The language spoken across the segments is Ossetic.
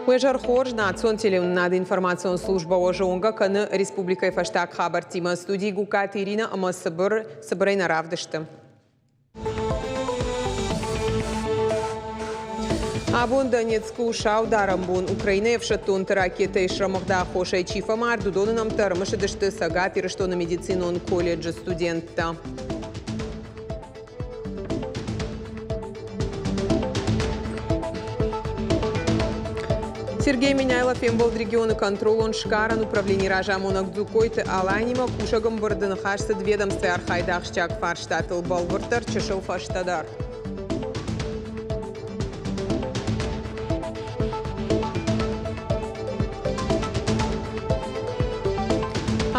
Уе зӕр хорз, национ телеуынынады информацион службӕ уӕ зонгӕ кӕны республикӕйы фӕстаг хабӕрттимӕ. Студийы Гуккаты Иринӕ ӕмӕ цыбыр цыбырӕй нӕ равдысты. Абон Донецкы у саударӕн бон. Украинӕйы ӕфсӕддонты ракетӕйы срӕмыгъды аххосӕй чи фӕмард, уыдоны нӕмттӕ ӕрымысыдысты Цӕгат Ирыстоны медицинон колледжы студенттӕ. Сергей Меняйло фембӕлд регионы контролон сгарӕн управленийы разамонӕг Дзукойты Аланимӕ кусӕг ӕмбырды ныхас цыд ведомствӕйы архайды ахсджиаг фарстатыл, бӕлвырддӕр чысыл фӕстӕдӕр.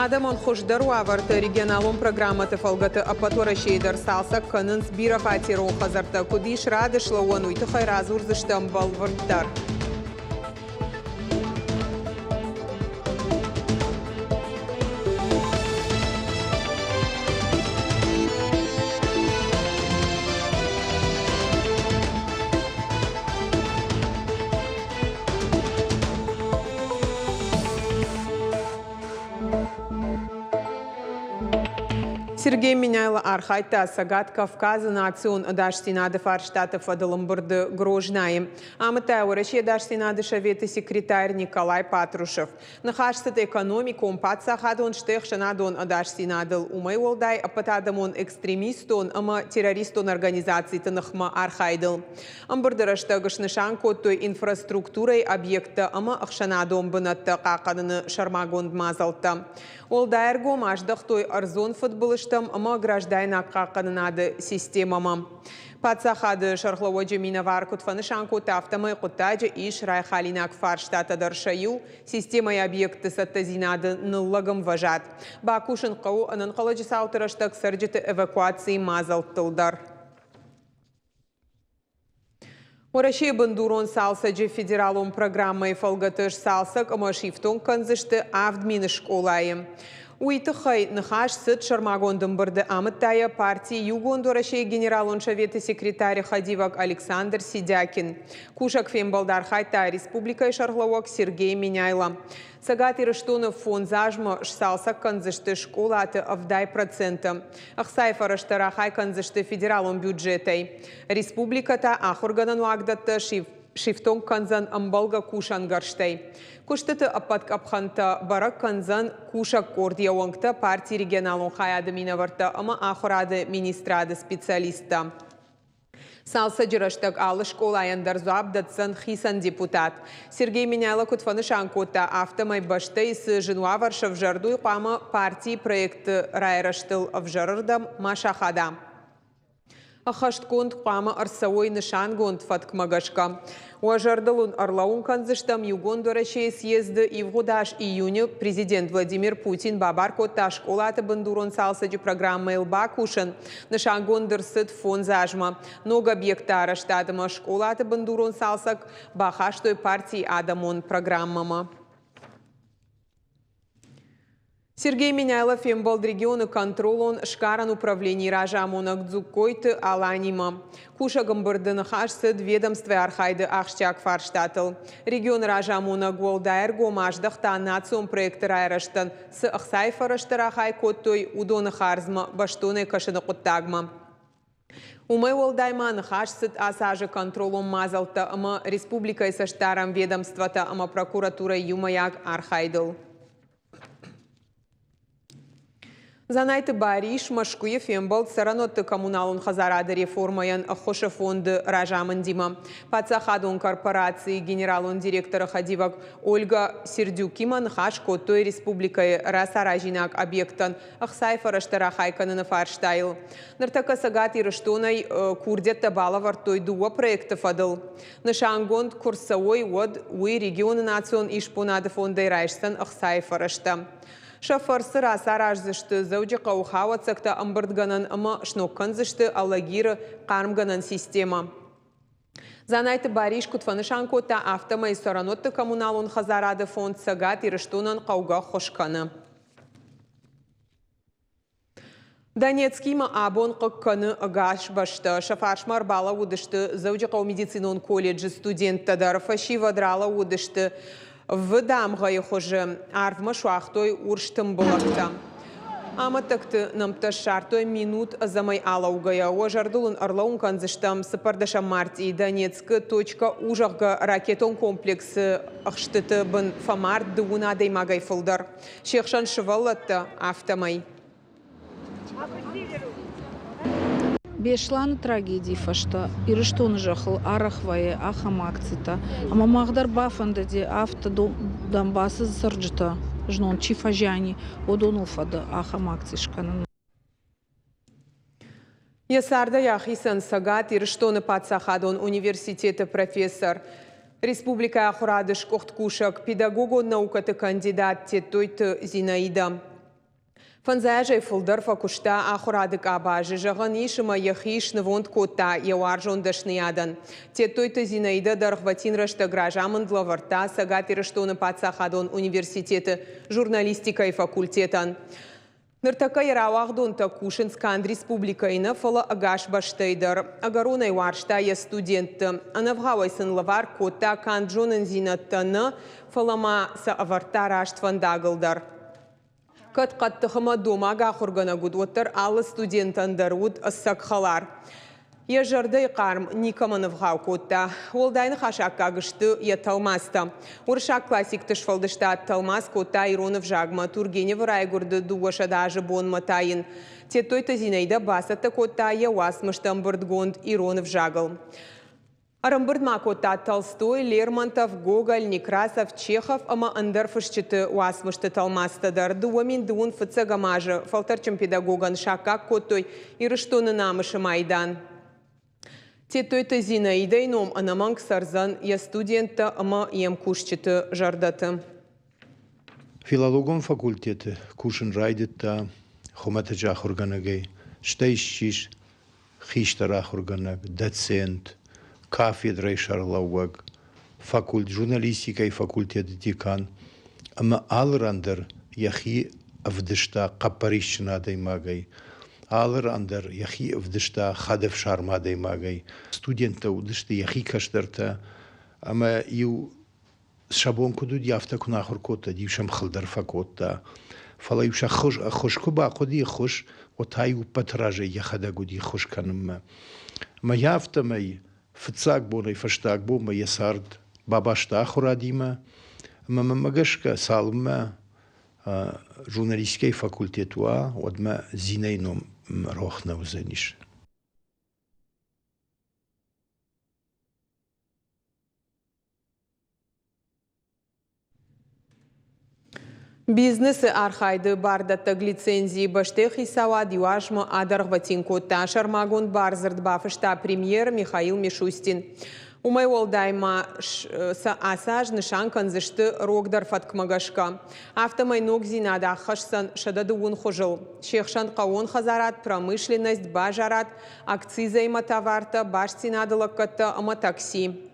Адӕмӕн хуыздӕр уавӕрты регионалон программӕты фӕлгӕты ӕппӕт Уӕрӕсейы дӕр цалцӕг кӕнынц бирӕфатерон хӕдзӕрттӕ. Куыд ис рады слӕууӕн, уый тыххӕй радзурдзыстӕм бӕлвырддӕр. Сергей Меняйло архайдта Цӕгат Кавказы национ ӕдасдзинады фарстаты фӕдыл ӕмбырды Грознайы. Амыдта Уӕрӕсейы ӕдасдзинады советы секретарь Николай Патрушев. Ныхас цыд экономикон, паддзахадон, стӕй ӕхсӕнадон ӕдасдзинадыл, уымӕй уӕлдай ӕппӕтадӕмон экстремистон ӕмӕ террористон организациты ныхмӕ архайдыл. Ӕмбырды рӕстӕг снысан кодтой инфраструктурӕйы объекттӕ ӕмӕ ӕхсӕнадон бынӕттӕ хъахъхъӕныны сӕрмагонд мадзӕлттӕ. Уӕлдай ӕргом аздӕхтой ӕрдзон фыдбылызтӕм ӕмӕ граждайнаг хъахъхъӕнынады системӕмӕ. Паддзахады сӕргълӕууӕджы минӕвар куыд фӕнысан кодта, афтӕмӕй хъуыддаджы ис райхалинаг фарстатӕ дӕр сӕ иу системӕйы объектты цӕттӕдзинады ныллӕг ӕмвӕзад. Бакусын хъӕуы ӕнӕнхъӕлӕджы цауты рӕстӕг цӕрджыты эвакуацийы мадзӕлттыл дӕр. Уӕрӕсейы бындурон цалцӕджы федералон программӕйы фӕлгӕты сцалцӕг ӕмӕ сифтонг кӕндзысты 7000 скъолайы. Уый тыххӕй ныхас цыд сӕрмагонд ӕмбырды, амыдта йӕ парти Иугонд Уӕрӕсейы Генералон советы секретары хӕдивӕг Александр Сидякин. Кусӕг фембӕлд архайдта республикӕйы сӕргълӕууӕг Сергей Меняйло. Цӕгат Ирыстоны фондз азмӕ сцалцӕг кӕндзысты скъолаты 70%. Ӕхцайы фӕрӕзтӕ рахай кӕндзысты федералон бюджетӕй. Республикӕ та ахуыргӕнӕн уагдӕттӕ сифтонг кӕндзӕн ӕмбӕлгӕ кусӕнгӕрзтӕй. Куыстыты ӕппӕт къӕпхӕнтӕ бӕрӕг кӕндзӕн кусӕг къорд йӕ уӕнгтӕ, партийы регионалон хайады минӕвӕрттӕ ӕмӕ ахуырады министрады специалисттӕ. Цалцӕджы рӕстӕг алы скъолайӕн дӕр дзуапп дӕтдзӕн хицӕн депутат. Сергей Меняйло куыд фӕнысан кодта, афтӕмӕй бӕстӕйы цы зын уавӕр сӕвзӕрд, уый хъуамӕ партийы проекты райрӕзтыл ӕвзӕрырдӕм ма сахада. Ӕххӕстгонд хъуамӕ ӕрцӕуой нысангонд фӕткмӕ гӕсгӕ. Уӕ зӕрдыл уын ӕрлӕууын кӕндзыстӕм, Иугонд Уӕрӕсейы съезды ивгъуыд аз июны президент Владимир Путин бабар кодта скъолаты бындурон цалцӕджы программӕйыл бакусын. Нысангонд ӕрцыд фондз азмӕ. Ног объектты арӕзтад ӕмӕ скъолаты бындурон цалцӕг бахастой партийы адӕмон программӕмӕ. Сергей Меняйло фембӕлд регионы контролон сгарӕн управленийы разамонӕг Дзугкойты Аланимӕ. Кусӕг ӕмбырды ныхас цыд ведомствӕйы архайды ахсджиаг фарстатыл. Регионы разамонӕг уӕлдай ӕргом аздӕхта национ проекты райрӕзтӕн цы ӕхцайы фӕрӕзтӕ рахай кодтой, уыдоны хардзмӕ бӕстонӕй кӕсыны хъуыддагмӕ. Уымӕй уӕлдай ма ныхас цыд ацы азы контролон мадзӕлттӕ ӕмӕ республикӕйы цӕстдарӕн ведомствӕтӕ ӕмӕ прокуратурӕйы иумӕйаг архайдыл. Дзанайты Барис Мӕскуыйы фембӕлд цӕрӕнуӕтты коммуналон хӕдзарады реформӕйӕн ӕххуысы фонды разамындимӕ. Паддзахадон корпорацийы генералон директоры хӕдивӕг Ольга Сердюкимӕ ныхас кодтой республикӕйы рацаразинаг объекттӕн ӕхцайы фӕрӕзтӕ рахай кӕныны фарстайыл. Ныртӕккӕ Цӕгат Ирыстонӕй курдиӕттӕ балӕвӕрдтой дыууӕ проекты фӕдыл. Нысангонд куы рцӕуой, уӕд уый регионы национ исбонады фондӕй райсдзӕн ӕхцайы фӕрӕзтӕ. Сӕ фӕрцы рацараздзысты Дзӕуджыхъӕуы хауӕццӕгтӕ ӕмбырдгӕнӕн ӕмӕ сног кӕндзысты Алагиры хъармгӕнӕн системӕ. Дзанайты Барис куыд фӕнысан кодта, афтӕмӕй цӕрӕнуӕтты коммуналон хӕдзарады фонд Цӕгат Ирыстонӕн хъӕугӕ ӕххуыс кӕны. Донецкимӕ абон хъыг кӕны ӕгас бӕстӕ. Сӕ фарсмӕ ӕрбалӕууыдысты Дзӕуджыхъӕуы медицинон колледжы студенттӕ дӕр. Фӕсивӕд ралӕууыдысты В дамгъӕйы хуызы, арвмӕ суагътой урс тымбылӕгтӕ. Амӕттӕгты нӕмттӕ ссардтой минут ӕдзӕмӕй алӕугӕйӕ. Уӕ зӕрдыл ын ӕрлӕууын кӕндзыстӕм, цыппӕрдӕсӕм мартъийы Донецкы Точка У, зӕгъгӕ, ракетон комплексы ӕхстыты бын фӕмард дыууын адӕймагӕй фылдӕр. Се хсӕн сывӕллӕттӕ, афтӕмӕй. Беслӕны трагедийы фӕстӕ Ирыстоны зӕххыл арӕх вӕййы ахӕм акцитӕ, ӕмӕ мах дӕр бафӕндыди афтӕ Донбассы цӕрджытӕ знон чи фӕзиани, уыдоныл фӕды ахӕм акци скӕнын. Йӕ цардӕй ахицӕн Цӕгат Ирыстоны паддзахадон университеты профессор, республикӕйы ахуырады сгуыхт кусӕг, педагогон наукӕты кандидат Тедтойты Зинаидӕ. Фӕндзай азӕй фылдӕр фӕкуыста ахуырады къабазы, зӕгъӕн ис, ӕмӕ йӕхи снывонд кодта йӕ уарзон дӕсныйадӕн. Тедтойты Зинаидӕ дӕргъвӕтин рӕстӕг разамынд лӕвӕрдта Цӕгат Ирыстоны паддзахадон университеты журналистикӕйы факультетӕн. Ныртӕккӕ йӕ рауагъдонтӕ кусынц канд республикӕйы нӕ, фӕлӕ ӕгас бӕстӕйы дӕр. Ӕгӕронӕй уарзта йӕ студентты. Ӕнӕвгъауӕй сын лӕвар кодта канд зонындзинӕдтӕ нӕ, фӕлӕ ма сӕ ӕвӕрдта раст фӕндагыл дӕр. Кӕд хъӕддых ӕмӕ домаг ахуыргӕнӕг уыд, уӕддӕр алы студентӕн дӕр уыд ӕцӕг хӕлар. Йӕ зӕрдӕйы хъарм никӕмӕн ӕвгъау кодта. Уӕлдай ныхасаккаг сты йӕ тӕлмацтӕ. Уырыссаг классикты сфӕлдыстад тӕлмац кодта ирон ӕвзагмӕ. Тургеневы райгуырды 200 азы бонмӕ та йын Тедтойты Зинаидӕ бацӕттӕ кодта йӕ уацмысты ӕмбырдгонд ирон ӕвзагыл. Ӕрӕмбырд ма кодта Толстой, Лермонтов, Гоголь, Некрасов, Чехов ӕмӕ ӕндӕр фысджыты уацмысты тӕлмацтӕ дӕр. 2000 фыццӕгӕм азы фӕлтӕрджын педагогӕн саккаг кодтой Ирыстоны намысы майдан. Тедтойты Зинаидӕйы ном ӕнӕмӕнг цӕрдзӕн йӕ студенттӕ ӕмӕ йе мкусджыты зӕрдӕты. Филологон факультеты кусын райдыдта хуымӕтӕджы ахуыргӕнӕгӕй, стӕй ссис хистӕр ахуыргӕнӕг, доцент, кафедрӕйы сӕргълӕууӕг, факульт, журналистикӕйы факультеты декан ӕмӕ алы ран дӕр йӕхи ӕвдыста хъӕппӕрисджын адӕймагӕй, алы ран дӕр йӕхи ӕвдыста хӕдӕфсарм адӕймагӕй. Студенттӕ уыдысты йӕхи кӕстӕртӕ ӕмӕ-иу сӕ бон куыд уыди, афтӕ куы нӕ ахуыр кодта, иу сӕм хыл дӕр фӕкодта. Фӕлӕ-иу сӕ ӕххуыс куы бахъуыди ӕххуыс, уӕд та-иу ӕппӕты разӕй йӕхӕдӕг уыди ӕххуыс кӕнынмӕ. Ӕмӕ йӕ афтӕмӕй фыццаг бонӕй фӕстаг бонмӕ йӕ цард бабаста ахуырадимӕ. Ӕмӕ мӕнмӕ гӕсгӕ, цалынмӕ журналистикӕйы факультет уа, уӕдмӕ Зинӕйы ном рох нӕ уыдзӕнис. Бизнесы архайды бардӕттӕг лицензийы бӕстӕйы хицауад иу азмӕ адӕргъвӕтин кодта. Сӕрмагонд бардзырд бафыста премьер Михаил Мишустин. Уымӕй уӕлдай ма сӕ ацы аз нысан кӕндзысты рогдӕр фӕткмӕ гӕсгӕ. Афтӕмӕй ногдзинад аххӕсдзӕн 120 хуызыл. Се хсӕн хъӕууон хӕдзарад, промышленность, базарад, акцизӕимӕ товартӕ, бастдзинады лӕггӕдтӕ ӕмӕ такси.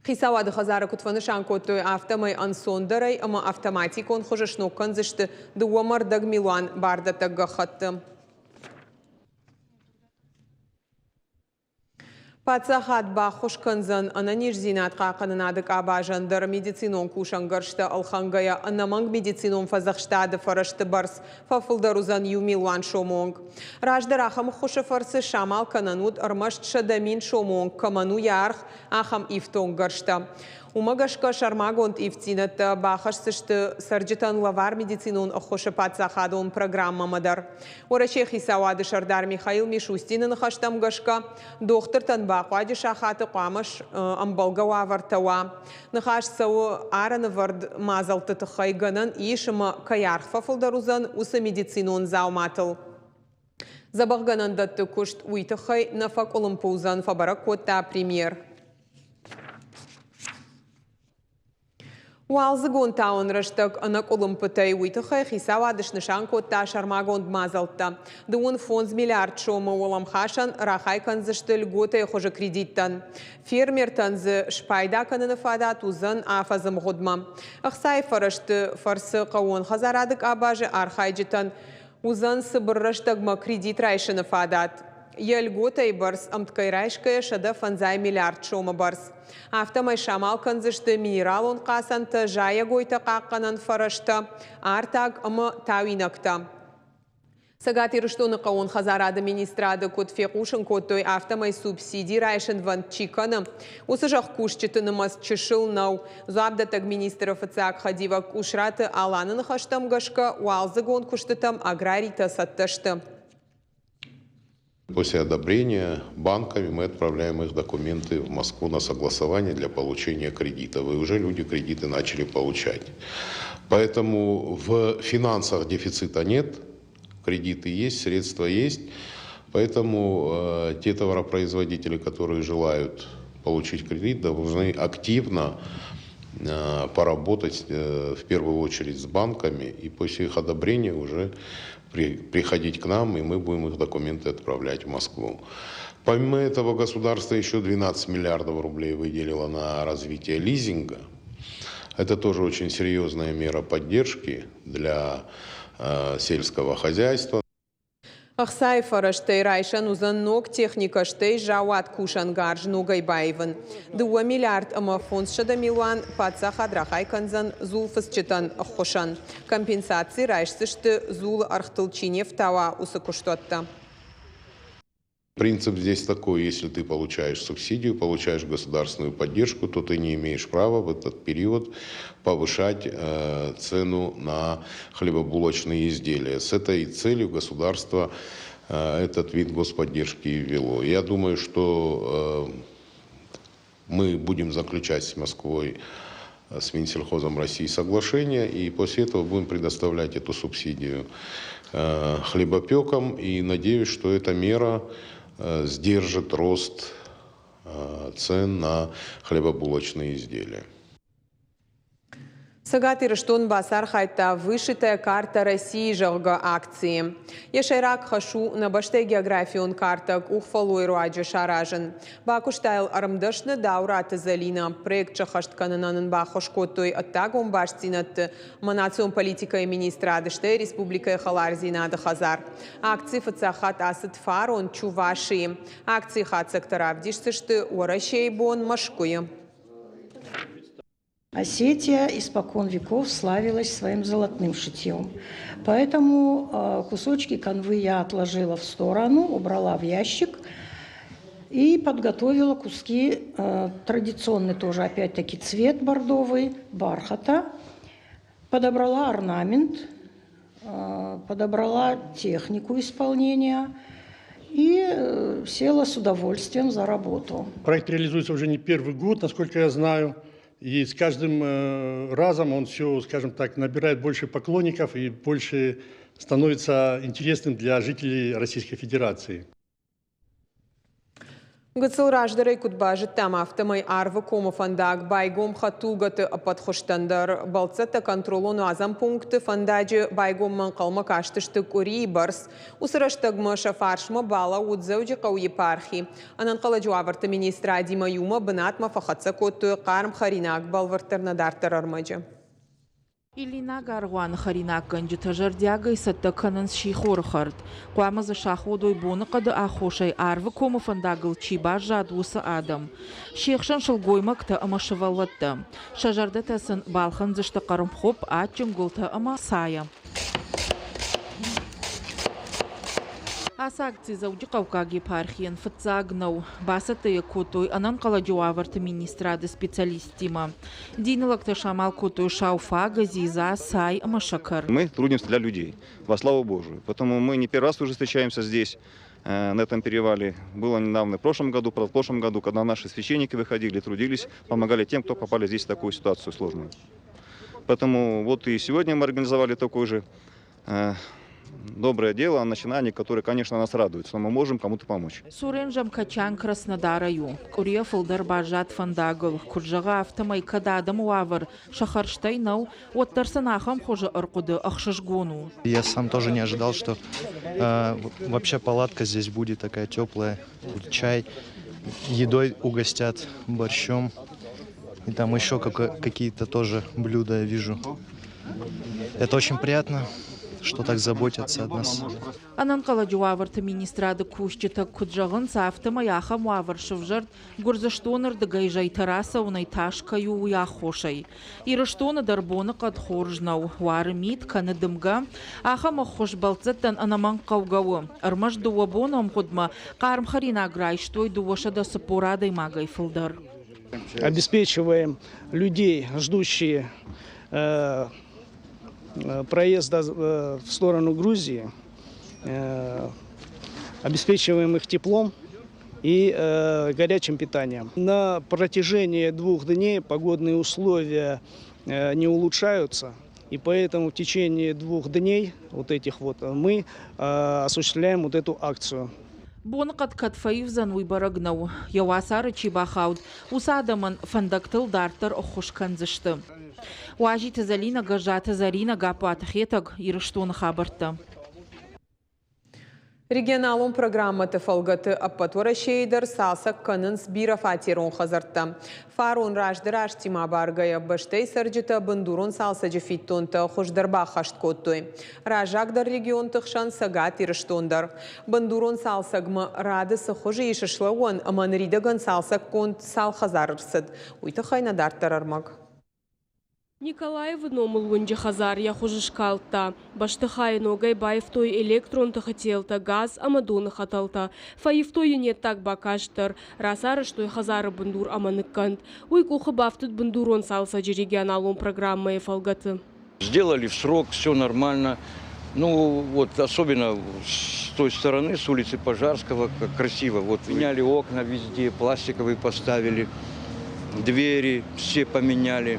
Хицауады хӕдзары куыд фӕнысан кодтой, афтӕмӕй ӕнцондӕрӕй ӕмӕ автоматикон хуызы сног кӕндзысты дыууӕ милуан бардӕттӕг гӕххӕтты. Паддзахад баххуыс кӕндзӕн ӕнӕниздзинад хъахъхъӕнынады къабазӕн дӕр медицинон кусӕнгӕрзтӕ ӕлхӕнгӕйӕ ӕнӕмӕнг медицинон фӕдзӕхстады фӕрӕзты бӕрц фӕфылдӕр уыдзӕн иу милуан сомы онг. Раздӕр ахӕм ӕххуысы фӕрцы самал кӕнӕн уыд ӕрмӕст 100 000 сомы онг кӕмӕн у йӕ аргъ, ахӕм ифтонггӕрзтӕ. Уымӕ гӕсгӕ сӕрмагонд ивддзинӕдтӕ бахӕсдзысты цӕрджытӕн лӕвар медицинон ӕххуысы паддзахадон программӕмӕ дӕр. Уӕрӕсейы хицауады сӕрдар Михаил Мишустины ныхӕстӕм гӕсгӕ, дохтыртӕн бахъуаджы сахаты хъуамӕ ӕмбӕлгӕ уавӕртӕ уа. Ныхас цӕуы арӕнӕвӕрд мадзӕлтты тыххӕй гӕнӕн ис ӕмӕ кӕй аргъ фӕфылдӕр уыдзӕн, уыцы медицинон дзауматыл. Дзӕбӕхгӕнӕндӕтты куыст уый тыххӕй нӕ фӕкъуылымпы уыдзӕн, фӕбӕрӕг кодта премьер. Уалдзыгон тауӕн рӕстӕг ӕнӕкъуылымпытӕй уый тыххӕй хицауад снысан кодта сӕрмагонд мадзӕлттӕ. 35 миллиард сомы уӕлӕмхасӕн рахай кӕндзысты льготӕйы хуызы кредиттӕн. Фермертӕн дзы спайда кӕныны фадат уыдзӕн афӕдзы мгъуыдмӕ. Ӕхцайы фӕрӕзты фӕрцы хъӕууон хӕдзарады къабазы архайджытӕн Уыдзӕн цыбыр рӕстӕгмӕ кредит райсыны фадат. Йӕ льготӕйы бӕрц ӕмткӕй райсгӕйӕ 150 миллиард сомы бӕрц. Афтӕмӕй самал кӕндзысты минералон хъацӕнтӕ, зайӕгойтӕ хъахъхъӕнӕн фӕрӕзтӕ, артаг ӕмӕ тауинӕгтӕ. Цӕгат Ирыстоны хъӕууон хӕдзарады министрады куыд фехъусын кодтой, афтӕмӕй субсиди райсынвӕнд чи кӕны, уыцы зӕхкусджыты нымӕц чысыл нӕу. Дзуапдӕттӕг министры фыццаг хӕдивӕг Къусраты Аланы ныхӕстӕм гӕсгӕ, уалдзыгон куыстытӕм аграритӕ цӕттӕ сты. После одобрения банками мы отправляем их документы в Москву на согласование для получения кредитов. И уже люди кредиты начали получать. Поэтому в финансах дефицита нет, кредиты есть, средства есть. Поэтому те товаропроизводители, которые желают получить кредит, должны активно поработать в первую очередь с банками и после их одобрения уже приходить к нам, и мы будем их документы отправлять в Москву. Помимо этого, государство еще 12 миллиардов рублей выделило на развитие лизинга. Это тоже очень серьезная мера поддержки для сельского хозяйства. Ӕхцайы фӕрӕзтӕй райсӕн уыдзӕн ног техникӕ, стӕй заууат кусӕнгарз ногӕй баивын. 2 миллиард ӕмӕ 500 милуан паддзахад рахай кӕндзӕн дзулфыцджытӕн ӕххуысӕн. Компенсаци райсдзысты дзулы ӕргътыл чи не фтауа, уыцы куыстуӕттӕ. Принцип здесь такой: если ты получаешь субсидию, получаешь государственную поддержку, то ты не имеешь права в этот период повышать цену на хлебобулочные изделия. С этой целью государство этот вид господдержки и ввело. Я думаю, что мы будем заключать с Москвой, с Минсельхозом России соглашение, и после этого будем предоставлять эту субсидию хлебопекам, и надеюсь, что эта мера сдержит рост цен на хлебобулочные изделия. Цӕгат Ирыстон бацархайдта «Вышитая карта России», зӕгъгӕ, акцийы. Йӕ сӕйраг хӕс у нӕ бӕстӕйы географион картӕ къухфӕллойы руаджы саразын. Бакуыста йыл ӕрмдӕсны Дауыраты Зӕлинӕ. Проект сӕххӕст кӕнынӕн ын баххуыс кодтой ӕддагон бастдзинӕдты ӕмӕ национ политикӕйы министрад, стӕй республикӕйы хӕлардзинады хӕдзар. Акци фыццаг хатт ацыд фарон Чувашийы. Акцийы хатдзӕгтӕ равдисдзысты Уӕрӕсейы бон Мӕскуыйы. Осетия испокон веков славилась своим золотным шитьем. Поэтому кусочки канвы я отложила в сторону, убрала в ящик и подготовила куски, традиционный тоже опять-таки цвет бордовый, бархата. Подобрала орнамент, подобрала технику исполнения и села с удовольствием за работу. Проект реализуется уже не первый год, насколько я знаю. И с каждым разом он все, скажем так, набирает больше поклонников и больше становится интересным для жителей Российской Федерации. Гыццыл раздӕр ӕй куыд базыдтам, афтӕмӕй Арвы комы фӕндаг байгом хӕдтулгӕты ӕппӕт хуызтӕн дӕр. Бӕлццӕттӕ контролон уадзӕн пункты фӕндаджы байгоммӕ ӕнхъӕлмӕ кастысты къуырийы бӕрц. Уыцы рӕстӕгмӕ сӕ фарсмӕ балӕууыд Дзӕуджыхъӕуы епархи. Ӕнӕнхъӕлӕджы уавӕрты министрадимӕ иумӕ бынатмӕ фӕхӕццӕ кодтой хъарм хӕринаг. Бӕлвырддӕр нӕ дарддӕр ӕрмӕджы. Ильинаг аргъуаны хӕринаггӕнджытӕ зӕрдиагӕй цӕттӕ кӕнынц сихоры хӕрд. Хъуамӕ дзы саходой боныхъӕды аххосӕй Арвы комы фӕндагыл чи баззад, уыцы адӕм. Се хсӕн сылгоймӕгтӕ ӕмӕ сывӕллӕттӕ. Сӕ зӕрдӕтӕ сын балхӕндзысты хъӕрмхуыпп, адджын гуылтӕ ӕмӕ цайӕ. Ацы акци Дзӕуджыхъӕуккаг епархийӕн фыццаг нӕу. Бацӕттӕ йӕ кодтой ӕнӕнхъӕлӕджы уавӕрты министрады специалисттимӕ. Дины лӕгтӕ самал кодтой сауфагӕ, дзидза, цай ӕмӕ сӕкӕр. Мы трудимся для людей, во славу Божию. Поэтому мы не первый раз уже встречаемся здесь, на этом перевале. Было недавно, в прошлом году, в прошлом году, когда наши священники выходили, трудились, помогали тем, кто попали здесь в такую ситуацию сложную. Поэтому вот и сегодня мы организовали такое же доброе дело, начинание, которое, конечно, нас радует, что мы можем кому-то помочь. Сурен Жамкачан Краснодарӕй у. Къуырийӕ фылдӕр баззад фӕндагыл. Куыд зӕгъы, афтӕмӕй кӕд адӕмы уавӕр сӕ хӕрзтӕй нӕу, уӕддӕр сын ахӕм хуызы ӕрхъуыды ӕхсызгон у. Я сам тоже не ожидал, что вообще палатка здесь будет такая теплая, будет чай, едой угостят, борщом. И там еще какие-то тоже блюда я вижу. Это очень приятно. что так заботятся о нас. Ӕнӕнхъӕлӕджы уавӕрты министрады кусджытӕ куыд зӕгъынц, афтӕмӕй ахӕм уавӕр сывзӕрд Гуырдзыстоны рдыгӕй зӕйтӕ рацӕуынӕй тас кӕй у, уый аххосӕй. Ирыстоны дӕр боныхъӕд хорз нӕу, уары мит, кӕны дымгӕ. Ахӕм ӕххуыс бӕлццӕттӕн ӕнӕмӕнг хъӕугӕ у. Ӕрмӕст дыууӕ боны ӕмгъуыдмӕ хъарм хӕринаг райстой 240 адӕймагӕй фылдӕр. Обеспечиваем людей, ждущие проезда в сторону Грузии, обеспечиваем их теплом и горячим питанием. На протяжении двух дней погодные условия не улучшаются, и поэтому в течение двух дней вот этих вот мы осуществляем вот эту акцию. Боныхъӕд кӕд фӕивдзӕн, уый бӕрӕг нӕу. Йӕ уацары чи бахауд, уыцы адӕмӕн фӕндӕгтыл дарддӕр ӕххуыс кӕндзысты. Уазиты Зӕлинӕ, Гӕззаты Зӕринӕ, Гаппуаты Хетӕг, Ирыстоны хабӕрттӕ. Регионалон программӕты фӕлгӕты ӕппӕт Уӕрӕсейы дӕр цалцӕг кӕнынц бирӕфатерон хӕдзӕрттӕ. Фарон раздӕр азтимӕ абаргӕйӕ бӕстӕйы цӕрджытӕ бындурон цалцӕджы фиддонтӕ хуыздӕр баххӕст кодтой. Раззагдӕр регионты хсӕн Цӕгат Ирыстон дӕр. Бындурон цалцӕгмӕ рады цы хуызы ис слӕууӕн ӕмӕ ныридӕгӕн цалцӕггонд цал хӕдзары рцыд, уый тыххӕй нӕ дарддӕр ӕрмӕг. Николаевы номыл уынджы хӕдзар йӕ хуыз скалдта. Бӕстыхайы ногӕй баивтой электрон тыхы телтӕ, газ ӕмӕ доны хӕтӕлтӕ. Фӕивтой йын йе ддаг бакаст дӕр. Рацарӕзтой хӕдзары бындур ӕмӕ ныккӕнд. Уый къухы бафтыд бындурон цалцӕджы регионалон программӕйы фӕлгӕты. Сделали в срок, все нормально. Ну, вот особенно с той стороны, с улицы Пожарского, как красиво. Вот меняли окна везде, пластиковые поставили, двери все поменяли.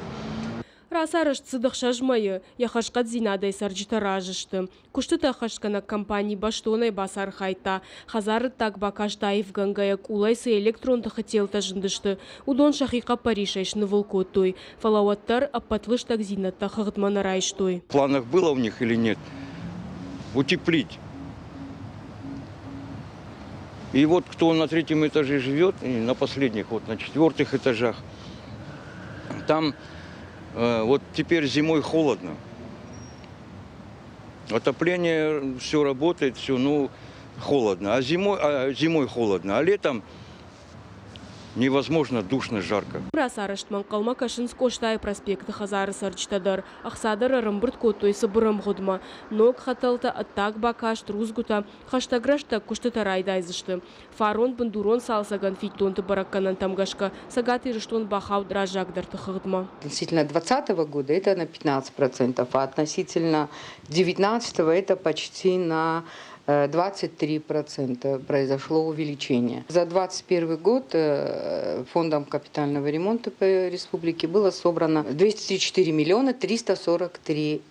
Рацарӕзт цыд ӕхсӕз мӕйы, йӕ хӕрзхъӕддзинадӕй цӕрджытӕ разы сты. Куыстытӕ ӕххӕстгӕнӕг компани бӕстонӕй бацархайдта, хӕдзары ддаг бакаст аивгӕнгӕйӕ къулӕй цы электрон тыхы телтӕ зындысты, уыдон сӕхи хъӕппӕрисӕй снывыл кодтой, фӕлӕ уӕддӕр ӕппӕт лыстӕгдзинӕдтӕ хыгъдмӕ нӕ райстой. В планах было у них или нет утеплить. И вот кто на третьем этаже живет, и на последних, вот на четвертых этажах, там вот теперь зимой холодно. Отопление все работает, все, ну, холодно. А зимой холодно, а летом невозможно, душно, жарко. Рацарӕзтмӕ ӕнхъӕлмӕ кӕсынц Къостайы проспекты хӕдзары цӕрджытӕ дӕр. Ӕхца дӕр ӕрӕмбырд кодтой цыбыр ӕмгъуыдмӕ. Ног хӕтӕлтӕ, ӕддаг бакаст, рудзгуытӕ, хӕстӕг рӕстӕг куыстытӕ райдайдзысты. Фарон бындурон цалцӕгӕн фиддонты бӕрӕггӕнӕнтӕм гӕсгӕ Цӕгат Ирыстон бахауд раззагдӕрты хыгъдмӕ. Относительно 2020 года это на 15%, а относительно 2019 это почти на 23% произошло увеличение. За 2021 год фондом капитального ремонта по республике было собрано 234 миллиона 343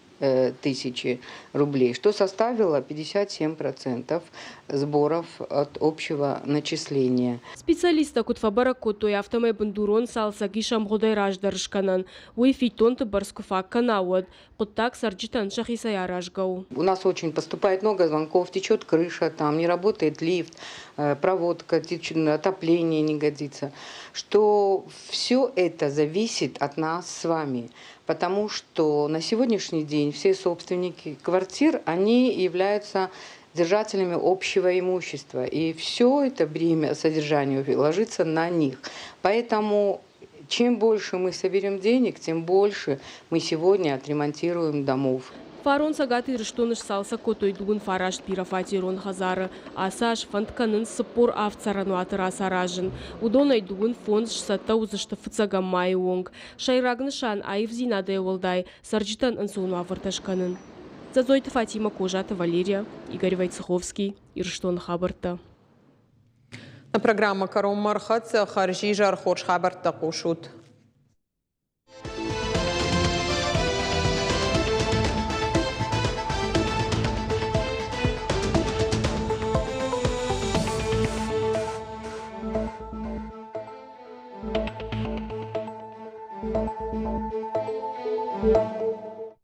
тысячи рублей, что составило 57% сборов от общего начисления. Специалисттӕ куыд фӕбӕрӕг кодтой, афтӕмӕй бындурон цалцӕг ис ӕмгъуыдӕй раздӕр скӕнӕн. Уый фиддонты бӕрц куы фаг кӕна, уӕд хъуыддаг цӕрджытӕн сӕхицӕй аразгӕ у. У нас очень поступает много звонков, течет крыша, там не работает лифт, проводка, течет, отопление не годится. Что все это зависит от нас с вами, потому что на сегодняшний день все собственники квартир, они являются держателями общего имущества, и все это бремя содержания ложится на них. Поэтому чем больше мы соберем денег, тем больше мы сегодня отремонтируем домов. Фарон Цӕгат Ирыстоны сцалцӕг кодтой дыууын фараст бирӕфатерон хӕдзары. Ацы аз фӕнд кӕнынц 47 цӕрӕнуаты рацаразын. Уыдонӕй 25 сцӕттӕ уыдзысты фыццӕгӕм майы онг. Сӕйраг нысан аивдзинадӕй уӕлдай цӕрджытӕн ӕнцон уавӕртӕ скӕнын. Дзӕдзойты Фатимӕ, Козаты Валерия, Игорь Войцеховский, Ирыстоны хабӕрттӕ. Программӕ кӕронмӕ ӕрхӕццӕ. Хӕрзизӕр, хорз хабӕрттӕ хъусут.